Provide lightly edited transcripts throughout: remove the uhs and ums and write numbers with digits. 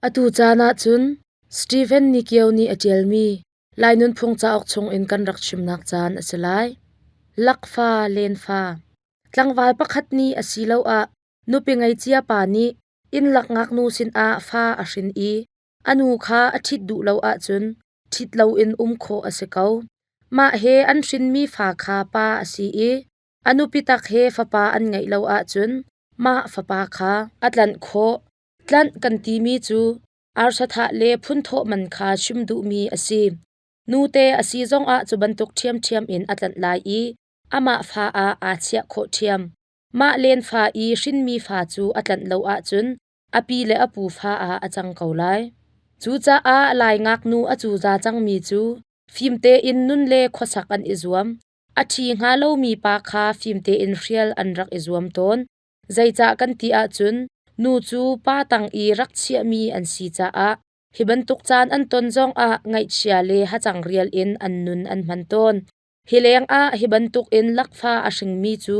Atu caan ahcun Stephen Nikio nih a ṭialmi Lai Nunphung cauk chungin kan rak chimnak caan a si lai. Lakfa lenfa. Tlangval pakhat nih asiloah nupi ngeicia pa nih innlak ngaknu sinah fa a hrin i a nu kha a ṭhit duh lo ahcun ṭhit loin um khawh a si ko. Mah he an hrinmi fa kha pa a si i a nupi tak he fapa an ngeih lo ahcun mah fapa kha a tlanh khawh. Tlanh kan timi cu arsathah le phunthawh man kha chim duhmi a si. Nute a si zongah cu bantuk ṭhiamṭhiam in a tlanh lai i amah fa ah aa chiah khawh ṭhiam. Mah lenfa i hrinmi fa cu a tlanh lo ahcun a pi le a pu fa ah a cang ko lai. Cucaah Lai ngaknu a cuza cangmi cu fim tein nun le khuasak an i zuam. A ṭhi hnga lomi pa kha fim tein hrial an rak i zuam tawn. Zeicah kan ti ahcun nu cu pa tang i rak chiahmi an si caah hi bantuk caan an ton zongah ngaihchia le hacang rial in an nun an hman tawn. Hi lengah hi bantukin lakfa a hringmi cu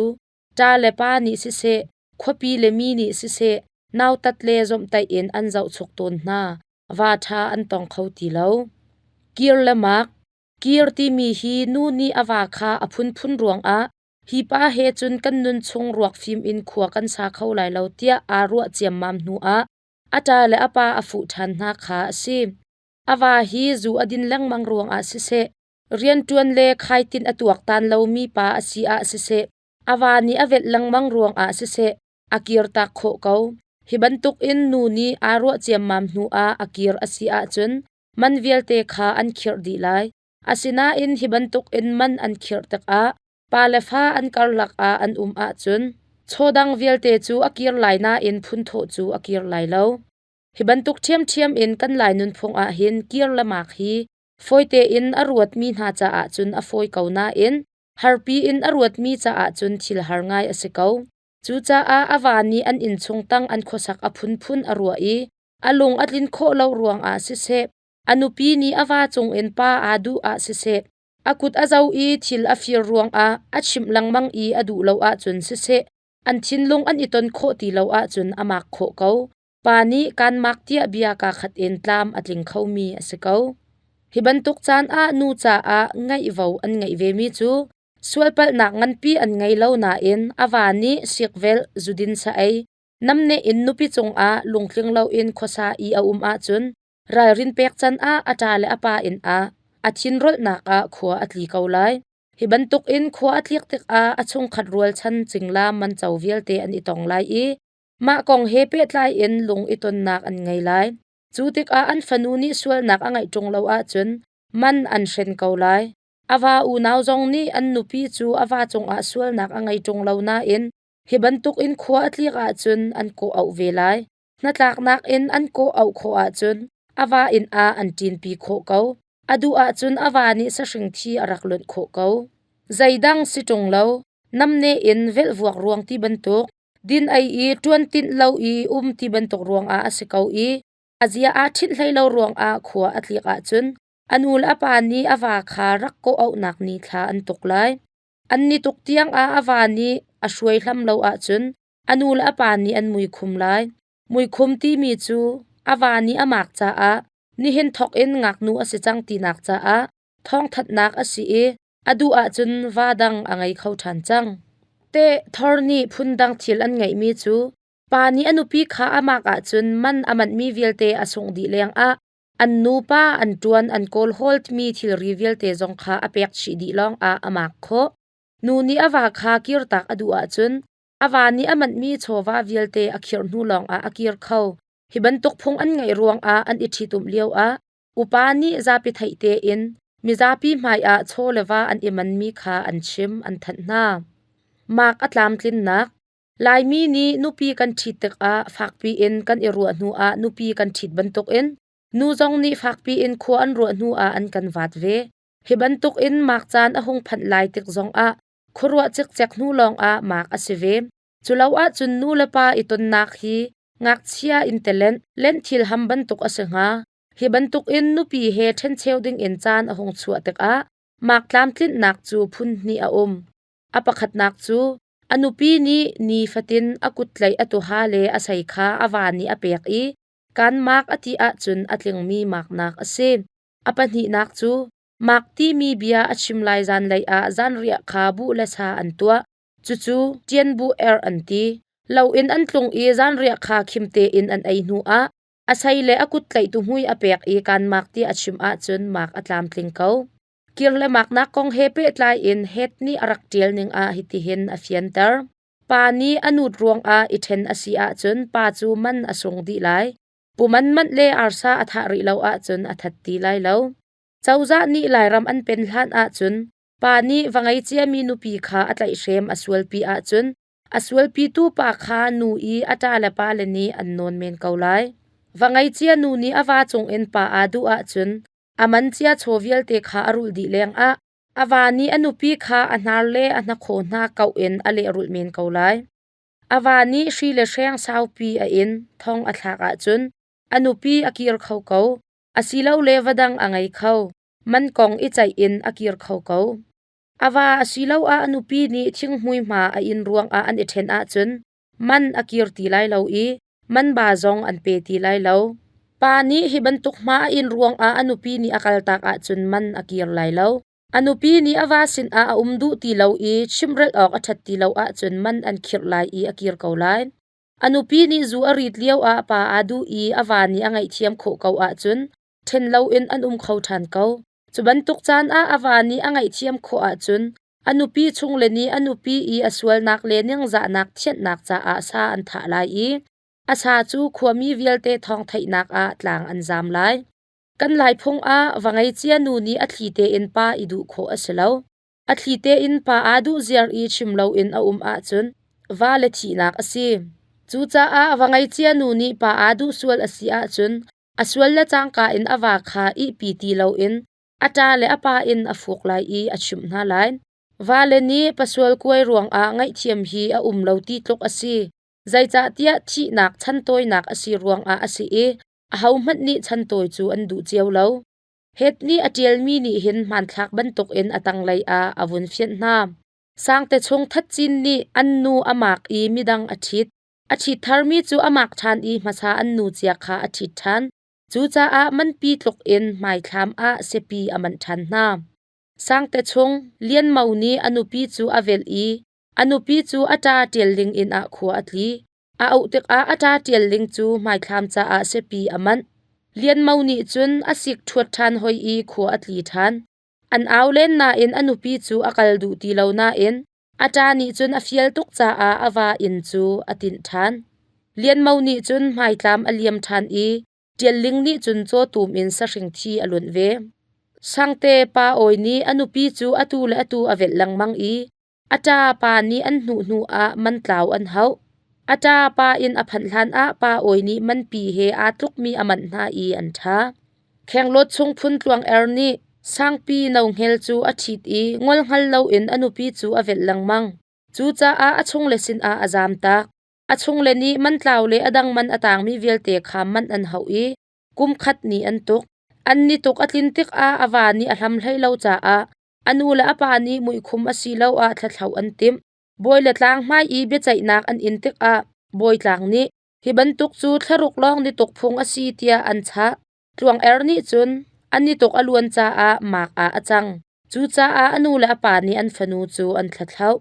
ṭa le pa nih siseh, khuapi le mi nih siseh, nautat le zawmhtaih in an zohchuk tawn hna. Va ṭha an tong kho ti lo. Kir le mak. Kir timi hi nu nih a va kha a phunphun ruangah hi pa he cun kan nun chung ruak fim in khua kan sa kho lai lo tiah aa ruah ciammam hnuah a ṭa le a pa a fuh ṭhan hna kha a si. A va hi zu a din lengmang ruangah siseh, rianṭuan le khaitin a tuaktan lomi pa a si ah siseh, a va nih a velh lengmang ruangah siseh, a kirtak khawh ko. Hi bantukin nu nih aa ruah ciammam hnuah a kir a si ahcun man vialte kha an khirh dih lai. Asinain hi bantukin man an khirh tikah pa le fa an karlak ah an um ahcun chawdang vialte cu a kir lai nain phunthawh cu a kir lai lo. Hi bantuk ṭhiamṭhiam in kan Lai nunphung ah hin kir le mak hi fawi tein a ruatmi hna caah cun a fawi ko nain harpi in a ruatmi caah cun thil har ngai a si ko. Cucaah a va nih an innchung tang an khuasak a phunphun a ruah i a lung a tlin khawh lo ruangah siseh, a nupi nih a va cungin pa aa duh ah siseh, a kut a zo i thil a fir ruangah a chimh lengmang i a duh lo ahcun siseh, an thinlung an i ton khawh ti lo ahcun a mak khawh ko. Pa nih kaan mak tiah bia kaa khat in tlam a tling khomi a si ko. Hi bantuk caan ah nu caah ngaihvo an ngeih vemi cu sualpalhnak nganpi an ngei lo nain a va nih sikvelh zudin sa-ei namneh in nupi cungah lungtling loin khuasa i a um ahcun ralrin pek can ah a ṭa le a pa inn ah a thinrawlhnak ah khua a tli ko lai. Hi bantukin khua a tlik tikah a chungkhat rualchan cingla manco vialte an i tong lai i mah kong he pehtlai in lung i tonnak an ngei lai. Cu tikah an fanu nih sualnak a ngeih ṭung lo ahcun man an hren ko lai. A va unau zong nih an nupi cu a va cungah sualnak a ngei ṭung lo nain hi bantukin khua a tlik ahcun an kawh-auh ve lai. Hnatlaknak in an kawh-auh khawh ahcun a va inn ah an ṭinpi khawh ko. A duh ahcun a va nih sahring thi a rak lonh khawh ko. Zeidang si ṭung lo, namneh in velhvuak ruang ti bantuk, din ei i ṭuan tinh lo i um ti bantuk ruangah a si ko i a zia aa ṭhinh hlei lo ruangah khua a tlik ahcun a nu le a pa nih a va kha rak kawh-auhnak ni thla an tuk lai. An ni tuk tiangah a va nih a hruai hlam lo ahcun a nu le a pa nih an muikhum lai. Muikhum timi cu a va nih a maak caah nihin thawk in ngaknu a si cang tinak caah thawngthanhnak a si i a duh ahcun va dang a ngei kho ṭhan cang. Teh thor nih phundang thil an ngeihmi cu pa nih a nupi kha a maak ahcun man a manhmi vialte a sungh dih lengah an nupa an ṭuan an kawlhawlmi thilri vialte zong kha a pek chih dih lawngah a maak khawh. Nu nih a va kha kirtak a duh ahcun a va nih a manhmi chawva vialte a khirh hnu lawngah a kir kho. Hi bantuk phung an ngeih ruangah an i ṭhitumh lioah upa nih zapi theih tein mizapi hmaiah chaw le va an i manmi kha an chim an thanh hna. Mark a tlamtlinnak Laimi nih nupi kan ṭhit tikah fakpi in kan i ruah hnuah nupi kan ṭhit bantukin nu zong nih fakpi in khua an ruah hnuah an kan vat ve. Hi bantukin mak caan a hung phanh lai tik zongah khuaruah cikcek hnu lawngah mak a si ve. Culo ahcun nu le pa i tonnak hi ngakchia in telenh, lenh thil ham bantuk a si hnga. Hi bantukin nupi he ṭhencheu dingin caan a hung chuah tikah mak tlamtlinhnak cu phun hnih a um. A pakhatnak cu a nupi nih nifatin a kuttlaih a tuha le a sei kha a va nih a pek i. Kan mak a ti ahcun a tlingmi maknak a si. A pahnihnak cu mak timi bia a chim lai zanlei ah zanriah kha buh le sa an tuah. Cucu ṭianbuh erh an ti. Lo in an tlung i zanriah kha khim tein an ei hnuah a sei le a kut tlaihtu hmui a pek i kaan mak ti a chim ahcun mak a tlamtling ko. Kir le maknak kong he pehtlai in Het nih a rak ṭial ning ah hitihin a fianter. Pa nih a nut ruangah i ṭhen a si ahcun pa cu man a sung dih lai. Puman manh le arsa a thah rih lo ahcun a that ti lai lo. Cozah nih Lairam an pen hlan ahcun pa nih va ngei ciami nupi kha a tlaihhrem a sualpi ahcun a sualpitu pa kha nu i a ṭa le pale nih an nawn men ko lai. Va ngei cia nu nih a va cungin pa aa duh ahcun a man cia chaw vialte kha a rulh dih lengah a va nih a nupi kha a hnar le a hnakhaw hna kauh in a lehrulh men ko lai. A va nih hri le hreng saupi a in thong a thlak ahcun a nupi a kir kho ko, asilole va dang a ngei kho, man kong i ceih in a kir kho ko. A va asiloah a nupi nih thinghmui hma a in ruangah an i ṭhen ahcun man a kir ti lai lo i man ba zong an pe ti lai lo. Pa nih hi bantuk hma a in ruangah a nupi nih a kaltak ahcun man a kir lai lo. A nupi nih a va sinah a um duh ti lo i chimhrelh awk a ṭhat ti lo ahcun man an khirh lai i a kir ko lai. A nupi nih zu a rit lioah pa aa duh i a va nih a ngaihthiam khawh ko ahcun ṭhen loin an um kho ṭhan ko. Cu bantuk caan ah a va nih a ngaihthiam khawh ahcun a nupi chungle nih a nupi i a sualnak le ningzahnak thianhnak caah sa an thah lai i a sa cu khuami vialte thawng theihnak ah tlang an zam lai. Kan Laiphung ah va ngei cia nu nih a thli tein pa i duh khawh a si lo. A thli tein pa aa duh ziar i chim loin a um ahcun va le thihnak a si. Cucaah va ngei cia nu nih pa aa duh sual a si ahcun a sual le cangka in a va kha ihpi ti loin a ṭa le a pa in a fuk lai i a chimh hna lai. Vale nih pasual kuai ruangah ngaihthiam hi a um lo ti tluk a si. Zeicahtiah thihnak chantawinak a si ruangah a si i ahohmanh nih chantawi cu an duh cio lo. Het nih a ṭialmi nih hin hmanthlak bantukin a tanglei ah a vun fianh hna. Sangte chung That Cin nih an nu a maak i midang a ṭhit. A ṭhit tharmi cu a maak ṭhan i hmasa an nu cia kha a ṭhit ṭhan. Cucaah manpi tluk in hmaithlam ah siapi a manh ṭhan hna. Sangte chung Lian Mo nih a nupi cu a velh i a nupi cu a ṭa Ṭial Ling inn ah khua a tli. A auh tikah a ṭa Ṭial Ling cu hmaithlam caah siapi a manh. Lian Mo nih cun a sik ṭhuat ṭhan hoi i khua a tli ṭhan. An au len nain a nupi cu a kal duh ti lo nain a ṭa nih cun a fial tuk caah a va inn cu a tinh ṭhan. Lian Mo nih cun hmaitlam a liam ṭhan i Ṭial Ling nih cun cawtum in sahring thi a luanh ve. Sangte pa Awi nih a nupi cu atu le atu a velh lengmang i a ṭa pa nih an hnuh hnu ah mantlau an hauh. A ṭa pa inn a phanh hlan ah pa Awi nih manpi he aa tlukmi a manh hna i an ṭha. Khenglawt chung phun Tluang Er nih Sangpi no hngel cu a ṭhit i ngol hngal loin a nupi cu a velh lengmang. Cucaah a chungle sinah a zamtak. A chungle nih mantlau le a dang man a tangmi vialte kha man an hauh i kum khat ni an tuk. An ni tuk a tlin tikah a va nih a hlam hlei lo caah a nu le a pa nih muikhum asiloah thlathlo an timh. Bawi le tlang hmai i biaceihnak an in tikah bawitlang nih hi bantuk cu thlaruk lawng ni tuk phung a si tiah an chah. Tluang Er nih cun an i tuk a luan caah mak ah a cang. Cucaah a nu le a pa nih an fanu cu an thlathloh.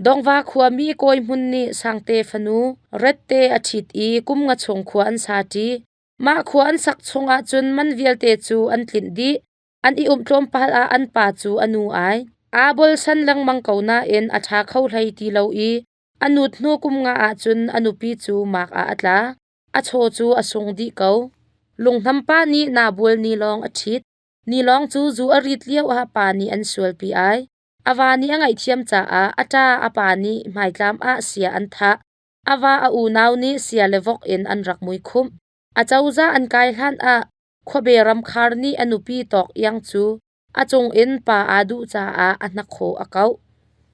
Dongva khuami Kawi Hmun nih Sangte fanu Rette a ṭhit i kum nga chung khua an sa ṭi. Mah khua an sak chungah cun man vialte cu an tlinh dih. An i umh tlawmpal ah an pa cu a nu ai. Aa bolsan lengmang ko nain a ṭha kho hlei ti lo i a nut hnu kum nga ahcun a nupi cu mak ah a tla. A chaw cu a sung dih ko. Lunghnampa nih Nabual ni lawng a ṭhit. Ni lawng cu zu a rit lioah pa nih an sualpi ai. A va nih a ngaihthiam caah a ṭa a pa nih hmaitlam ah sia an thah. A va a unau nih sia le vok in an rak muikhumh. A cozah an kai hlan ah khuabe ramkhar nih a nupi Tawk Iang cu a cung in pa aa duh caah a hnakhaw a kauh.